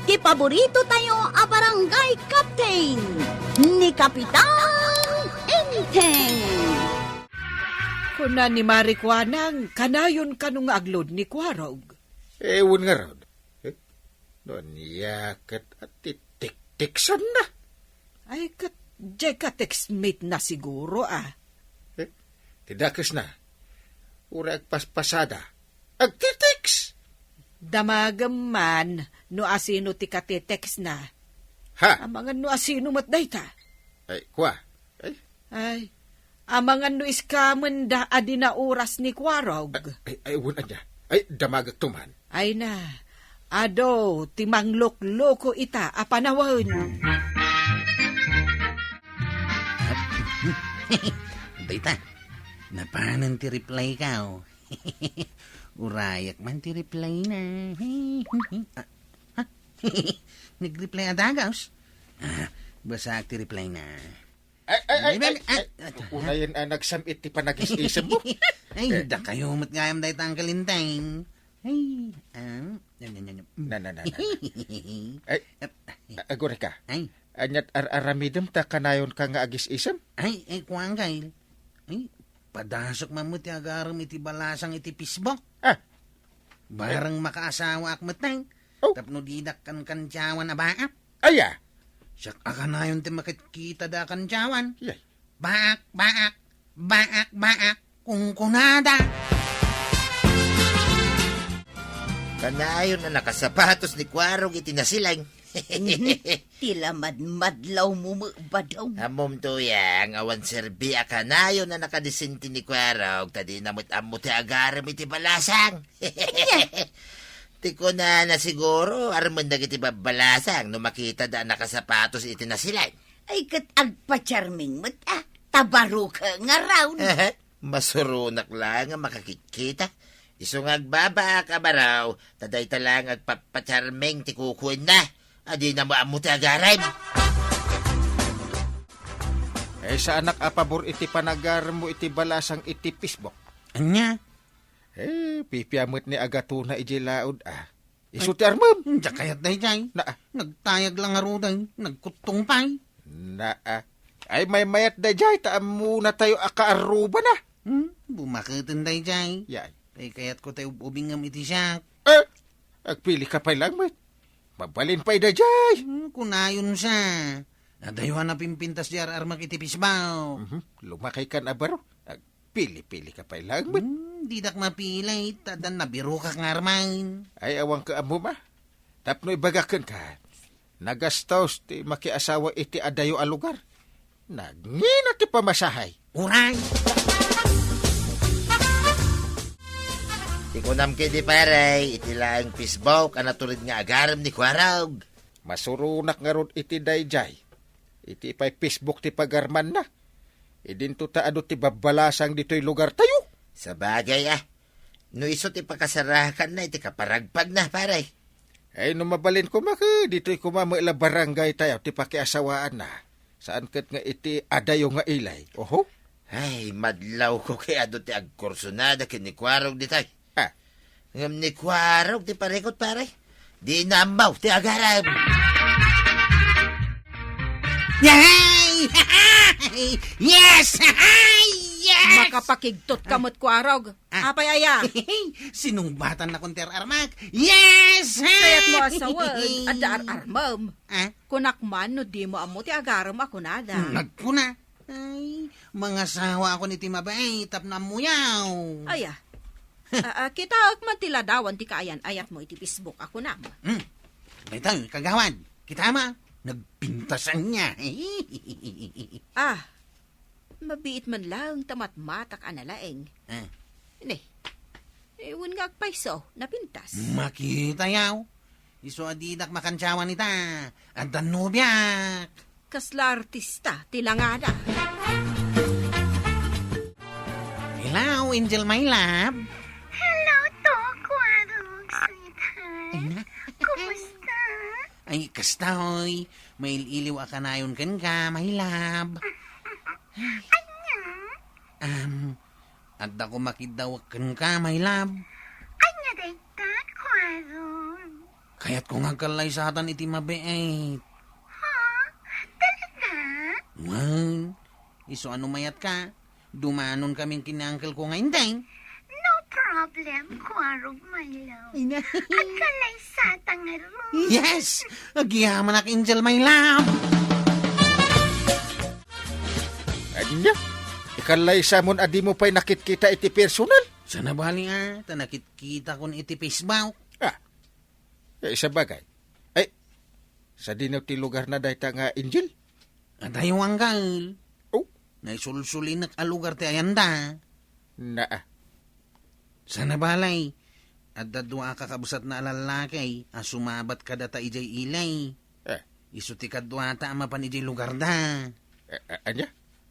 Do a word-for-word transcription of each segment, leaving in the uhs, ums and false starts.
Ti paborito tayo a barangay captain, ni Kapitan Enteng. Kuna ni Mari Kuanang, kanayon kano nga aglod ni Kuarog? Ewan ngarud. Eh, no ania ket a ti tekteksanna? Ay, ket diay ka textmate na siguro, a. Eh, ti dakesna. Uray agpaspasada. Agtitext! Damagem man no asino ti katitextna. Ha? Amangan no asino met dayta. Ay, kua. Ay. Ay, amangan no iskamen da a di naoras ni Kuarog. Ay, ay, wen ania. Ay, damagekto man. Ay na, adu ti manglukloko ita a panawen. Dayta, napanen ti reply ka, oh. Urayak man ti reply na. Ah, ha? Nag-reply a dagus? Ah, basaak ti reply na. Ay, ay, ay, Ay, ay, ay, ay, ay, unayen a nagsam-it ti panagis-isem mo. Ay, Eh. dakayo met gayam dayta, Uncle Enteng. Ay, ah, yan, yan, yan, yan. Na, na, na, na, na. Ay, Ep-, a-, agurayka. Ay. Ania't ar-aramidem ta kanayon ka nga agis-isem? Ay, ay, kuan, Kyle. Ay, padasek man met ti agarem iti balasang iti Facebook. Ah. Bareng makaasawaak met, Teng. Oh. Tapno didak kankantiawan a baak. Aya? Siak a kanayon ti makitkita da kantiawan. Yay. Baak, baak, baak, baak, kunkunada. Kanayon a nakasapatos ni Kuarog iti nasileng. Mhm. Ti lamadmadlaw mo, Badong. Ammom to, yang, awan serbi a kanayon a nakadisente ni Kuarog, ta dina met ammo ti agarem iti balasang. Anya? Ti kunana siguro, armen dagiti babbalasang no makitada a nakasapatos iti nasileng. Ay, ket agpacharming met, a, ta barukeng ngarud. Aha, masuronak laeng a makakitkita. Isu nga agbabaak a baro, ta dayta laeng agpapacharming ti kukuenna. A dina mo ammo ti agarem. Eh, saanak a pabor iti panagarem mo iti balasang iti Facebook. Anya? Eh, pipia met ni agatona idiay laud, a. Isu ti armem. Diak kayat daydiay. Naa. Nagtayag la ngaruden, nagkuttong pay. Naa. Ay, maymayat daydiay, ta ammona tayo a kaarrubana. Hmm, bumaketen daydiay. Yay. Ay, kayatko tay ub-ubingem iti siak. Eh, agpili ka pay laeng met. Mabalin pay daydiay. Hmm, kunayon sa. Adayo a napimpintas di ar-armak iti Facebook. Mhm, lumakay kan a baro. Ag-, Pili-pili ka pay laeng met. Hmm, didak mapili, ta addan nabirokak nga armen. Ay, awan ka ammo, ma. Tapno ibagak kenka, nagastos ti makiasawa iti adayo a lugar. Nagngina ti pamasahe. Uray! Ti kunam ketdi, pare, iti laeng Facebook a natured nga agarem ni Kuarog. Masuronak ngarud iti daydiay. Iti pay Facebook ti pagarmanna. Idinto ta adu ti babbalasang ditoy lugartayo. Sabagay, a. No isu ti pakasarakanna iti kaparagpagna, pare. Ay, no mabalin koma ket, ditoy koma met la barangaytayo ti pakiasawaanna. Saan ket nga iti adayo nga ilay. Oho? Ay, madlawko ket adu ti agkursunada ken ni Kuarog ditoy. Ah. Ngem ni Kuarog ti parikut, pare. Dina ammo ti agarem. Yay! Yes! Yes! Makapakigtot ka met, Kuarog. Ah. Apay aya? Sinungbatannakon ti ar-armak. Yes! Kayat mo a sawen, adda ar-armem. Ah? Kunak man no dimo ammo ti agarem a kunada. Hmm, nagkuna. Ay, mangasawaakon iti mabain tapno ammoyo. Aya. A, a, kitaek man ti ladawan ti kaayan-ayatmo iti Facebook a kunam. Hmm. Daytoy, kagawad. Kitam a, nagpintasan niya. Ah, mabiit man laeng ta matmatak a nalaeng. Ah. Ne. Eh, wen nga agpayso, napintas. Makitayo. Isu a didak makantiawan ita. Addan nobiak. Kasla artista ti langada. Hello, Angel, my love. Hello, Tokwarog, sweetheart. Ay, na. Kumusta? Ay, kasta, oy. Mail-iliw a kanayon kenka, my love. Anya? Um, adda ko makiddaw kenka, my love. Anya dayta, Kwarog? Kayatko nga agkallaysatan iti mabiit. Ha? Talaga? Wen, isu a no mayatka, dumanon kami ken ni uncle ko nga inteng. No problem, Kuarog, my love. Ina. Agkallaysata ngarud. Yes! Agyamanak, Angel, my love! Ania? Ikallaysamon a dimo pay nakitkita iti personal? Saan a bali a, ta nakitkitakon iti Facebook. Ah, eh, sabagay. Ay, sadino ti lugarna dayta nga Angel? Adayo, uncle. Oh? Naisulsulinek a lugar ti ayanda. Naa. Saan a bali, adda dua a kakabsatna a lallaki a sumabat kadata idiay ili. Eh. Isu ti kaduata a mapan idiay lugarda. Eh, eh, ania?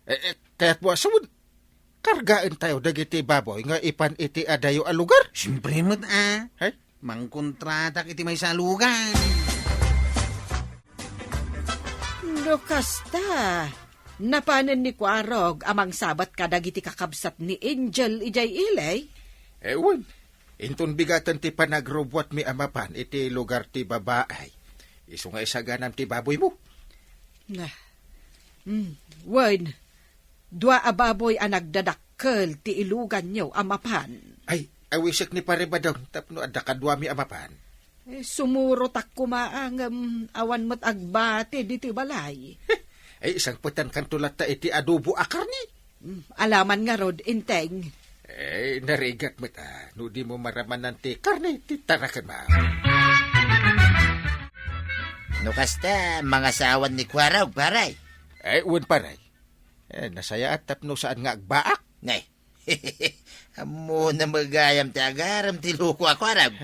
Eh, eh, kayatmo a sawen, kargaentayo dagiti baboy nga ipan iti adayo a lugar? Siempre met a. Hay? Mangkontratak iti maysa a lugar. No kasta, napanen ni Kuarog a mangsabat kadagiti kakabsat ni Angel idiay ili? Eh, wen. Inton bigaten ti panagrubuatmi a mapan iti lugar ti babai, isu nga isaganam ti baboymo. Nah. Hmm. Wen, dua a baboy a nagdadakkel ti iluganyo a mapan. Ay, awisek ni Pare Badong tapno adda kaduami a mapan. Eh, sumurotak koma a ngem awan met agbati ditoy balay. Ay, isangpetankanto latta iti adobo a karne. Mm, alaman ngarud, inteng. Eh, narigat met a, no dimo maramanan ti karne ti tarakenmo. No kasta, mangasawan ni Kuarog, pare. Eh, wen, pare. Eh, nasayaat tapno saan nga agbaak. Nay, ammona met gayam ti agarem ti loko a Kuarog.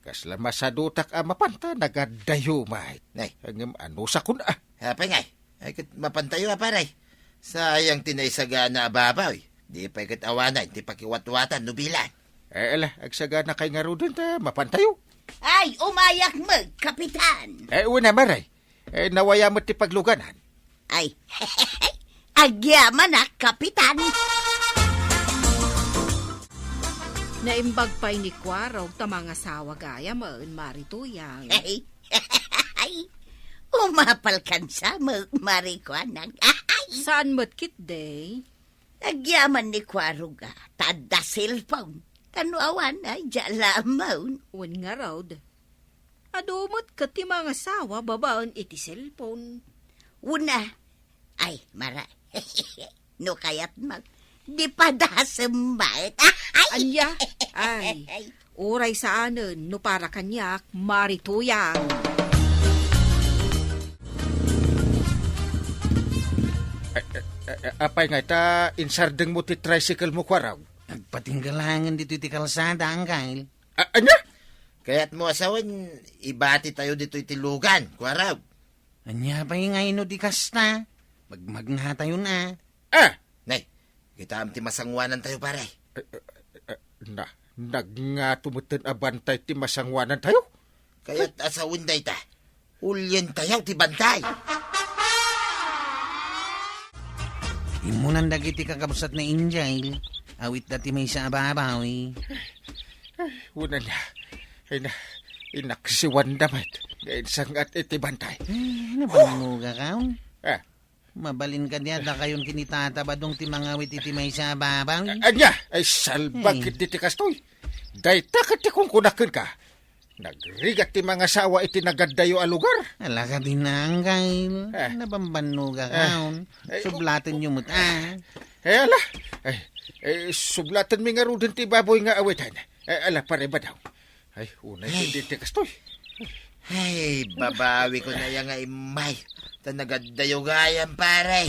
Kasla masadutak a mapanta nagaddayo met. Nay. Ngem anusakon a. Apay ngay? Ay, ket mapantayo a, pare. Sayang ti naisagana a baboy. Di pay ket awanen ti pakiwatwatan no bilang. Eh, ala, agsaganakay ngaruden ta mapantayo. Ay, umayak met, Kapitan. Eh, wen a, pare. Eh, nawaya met ti pagluganan. Ay, agyamanak, Kapitan. Naimbag pay ni Kuarog ta mangasawa gayamen, Mari Tuyang. Ay, umapalkan sa met, Mari Kuanang. Ay. Saan met ketdi? Nagyaman ni Kuarog a, ta adda cellphone. Ta no awan, ay, diak la ammoen. Wen ngarud. Adu met ket ti mangasawa babaen iti cellphone. Wen a. Ay, Mara. No kayatmo, di padasem met. Ay! Ania? Ay, uray saanen no para kaniak, Mari Tuyang. Eh, eh, eh, apay ngay ta insardengmo ti tricycle mo, Kuarog? Agpatinggalangen ditoy ti kalsada, Angkel. A-, ania? Kayatmo a sawen, ibatitayo ditoy ti lugan, Kuarog. Ania pay ngay no di kasta? Magmagnatayon a. Ah! Nay, kitaem ti masangoanantayo, pare. Eh, eh, eh, na, nagngato metten a bantay ti masangoanantayo? Kayat a sawen dayta, ulientayo ti bantay. Immunan dagiti kakabsat ni Angel, awitda ti maysa a babawi. Ay, unana, ay na, inaksiwanda met nga insang-at iti bantay. Ay, nabannogakon. Ah. Mabalin kadi a dakayon ken ni Tata Badong ti mangawit iti maysa a babawi? A-, ania? Ay, salbag. Ay. Ket diti kastoy. Dayta ket ti kunkunak kenka. Nagrigat ti mangasawa iti nagaddayo a lugar. Ala kadi, Angkel. Ah. Nabambannogakon. Ah. Ay, sublatenyo met, ah. Eh, ala. Ay, eh, sublatenmi ngaruden ti baboy nga awiten. Eh, ala, Pare Badong. Ay, unay. Ay. Ket diti kastoy. Ay, babawikon aya nga immay. Ta nagaddayo gayam, pare.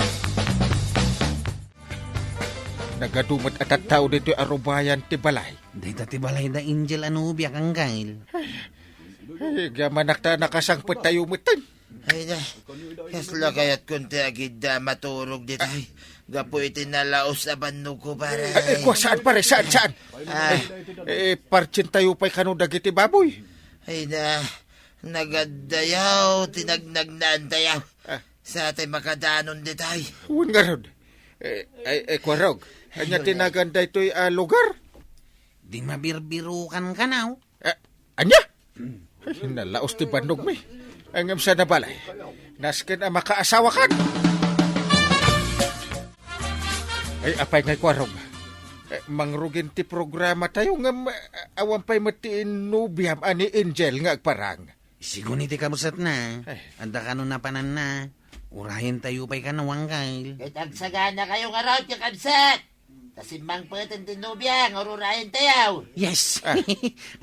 Nagadu met a tattao ditoy a rubayan ti balay. Dayta ti balay da Angel a nobiak, Angkel. Ay, agyamanak ta nakasangpettayo metten. Ay na, kasla kayatkon ti agidda a maturog ditoy. Gapu iti nalaus a bannogko, pare. Ay, ay, kua, saan, pare? Saan, saan? Ah. Eh, eh, partsentayo pay kano dagiti baboy. Ay na, nagaddayo ti nagnagnaantayo. Ah. Sa tay makadanon ditoy. Wen ngarud. Eh, ay, ay, Kuarog. Ania ti nagan daytoy a lugar? Di mabirbirukan kanaw. Eh, ania? Ay, nalaos ti bannogmi. Ay, ngem saan a balay. Nasken a makaasawakan. Ay, apay ngay, Kuarog? Eh, mangrugin ti programa tayo ngem, eh, awan pay met ti innobiam a ni Angel nga agparang. Sigun iti kabsatna, Ay. Adda kano napananna. Urayen tayo pay kano, Angkel. Ket agsagana kayo ngarud, kakabsat! Ta simmangpeten ti nobia nga ururayen tayo. Yes. Ah.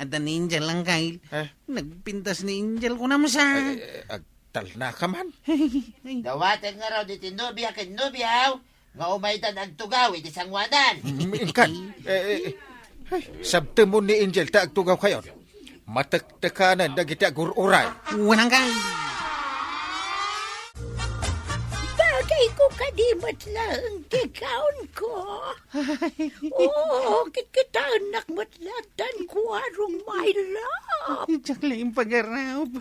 Adda ni Angel, Angkel. Ah. Nagpintas ni Angel, kunam sa. Ay, ay, ay, agtalna ka man. Ay. Dawaten ngarud iti nobia ken nobiaw nga umaydan agtugaw iti sanguanan. Mm, inkan. Eh, eh, eh. Ay, sabtemon ni Angel ta agtugaw kayon. Matektekanen dagiti agur-uray. Wen, Angkel. Bagay ko kadi met laeng ti gown ko. Oo, kitkitaennak met laeng, Kuarog, my love. Diak la impagarup.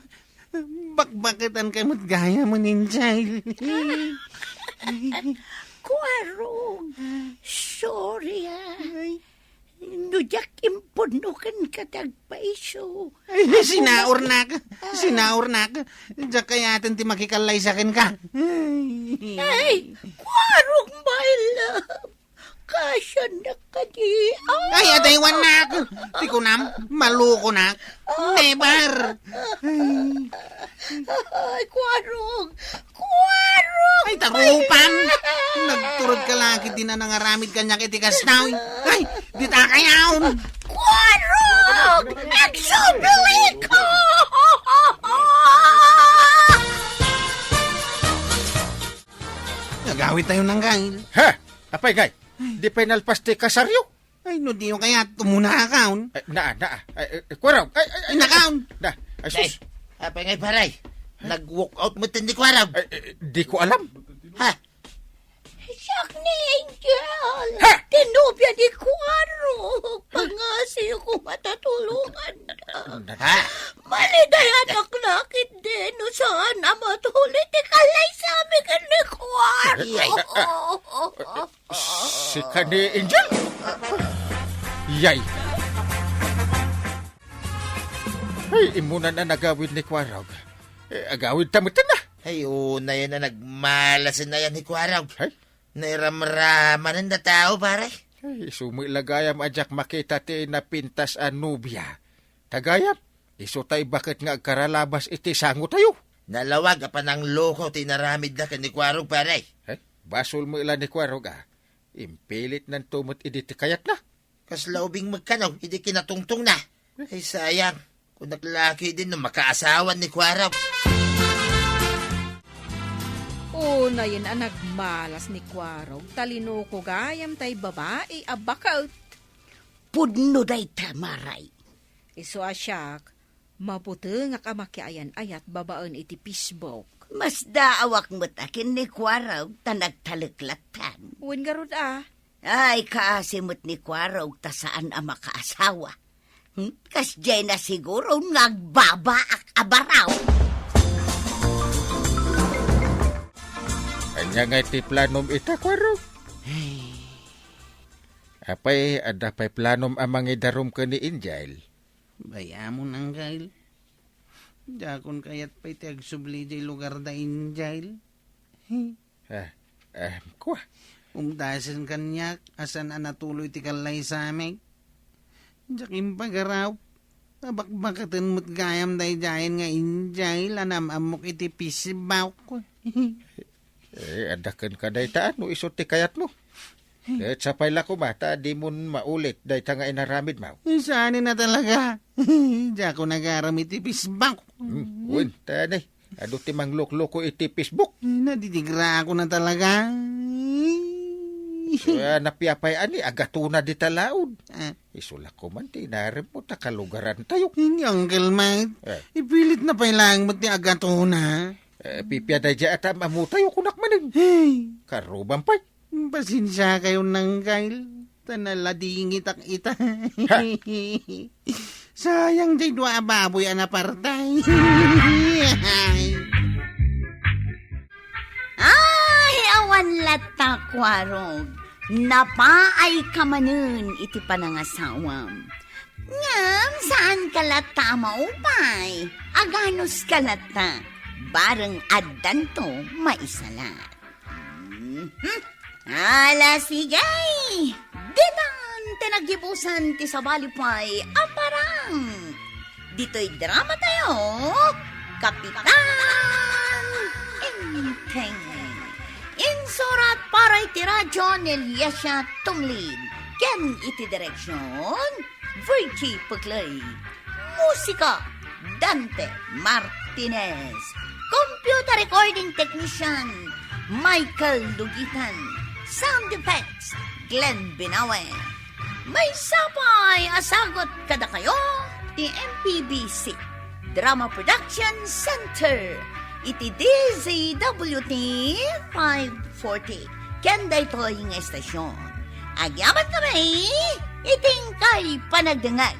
Bakbaketan ka met gayam, Angel. Kuarog, sorry, ah. Ay. No diak impunno kenka ti agpayso. Ay, sinaurnak. Sinaurnak. Diak kayaten ti makikallaysa kenka. Ay. Ay, Kuarog, my love. Kasiannak kadi. Ay, adaywannak. Ti kunam, malukonak. Never. Ay. Ay, Kuarog! Kuarog! Ay, tarupam! Nagturod ka la ket di na nangaramid kaniak iti kasta. Ay, dita kayaw! Kuarog! Agsubli ka! Nagawid tayo, Angkel. Ha? Apay, ngay? Di pay nalpas ti kasaryo? Ay, no diyo kayat, umuna ka, on. Ay, naa, naa. Ay, ay, Kuarog. Ay, ay, ay, Inakaon. Na, ay, sus. Ay, apay ngay, pare? Nag-walk out met ni Kuarog. Ay, ay, di ko alam. Ha? Siak ni Angel. Ha? Ti nobia ni Kuarog. Pangasiyo ko matatulungan. Na- Ha? Malidayanak la ketdi no saan a matuli ti kallaysami ken ni Kuarog. Ay, ay, ay. Sika ni Angel? Yay! Ay, immunan a nagawid ni Kuarog. Eh, agawid ta metten na. Ay, unayen a nagmalasen aya ni Kuarog. Ay? Nairamramanen a tao, pare. Ay, isu met la gayam a diak makita ti napintas a nobia. Ta gayam, isu tay baket nga agkaralabas iti sango tayo. Nalawag a panangloko ti inaramidda ken ni Kuarog, pare. Eh, basol met la ni Kuarog, a. Impilitnanto met idi ti kayatna. Kasla ubing met kano idi kinatungtongna. Ay, sayang. Kunak la ketdin no makaasawan ni Kuarog. Unayen a nagmalas ni Kuarog, ta linoko gayam tay babai a baket. Pudno dayta, Maray. Isu a siak, mabutengak a makiayan-ayat babaen iti Facebook. Masdaawak met a ken ni Kuarog ta nagtalek lattan. Wen ngarud a. Ay, kaasi met ni Kuarog ta saan a makaasawa. Hmm? Kasdiay na siguro nga agbabaak a baraw. Ania ngay ti planom ita, Kuarog? Ay. Apay, adda pay planom a mangidarum ken ni Angel? Bayamon, Angkel. Diakon kayat pay ti agsubli diay lugar da Angel. Ah, ah, kua? Umdasen kaniak a saan a natuloy ti kallaysami. Diak impagarup. Abakbakaten met gayam daydiayen nga Angel a naam-ammok iti Facebook. Eh, adda kenka dayta no isu ti kayatmo. Ket sapay la koma ta dimon maulit dayta nga inaramidmo. Saan a talaga. Diakon agaram iti Facebook. Hmm, wen, ta ne, adu ti manglukloko iti Facebook. Nadidikrakon a talaga. So, ah, napiapay a ni agatona dita laud. Ah. Isu la koman ti inaremmo ta kalugarantayo. Ni Uncle Mike, Eh. Ipilitna pay laeng met ti agatona. Eh, pipia daydiay a naam-ammotayo, kunak manen. Hey. Karuban pay. Pasensiakayon, Uncle, ta naladingitak ita. Ha? Sayang diay dua a baboy a napartay. Ay, awan latta, Kuarog. Napaayka manen iti panangasawam. Ngem saan ka latta a maupay? Aganus ka latta? Bareng addanto maisala. Mhm. Ala, sige! Ditan ti naggibusan ti sabali pay a parang. Ditoy drama tayo, Kapitan Enteng. Insurat para iti radyo ni Liesia Tumlid. Ken iti direksyon, Virgie Puclay. Musika, Dante Martinez. Computer recording technician, Michael Lugitan. Sound effects, Glenn Binawe. Maysa pay a sagut kadakayo ti M P B C Drama Production Center iti D Z W T five forty. Ken daytoy nga estasyon, agyamankami iti inkay panagdengngeg.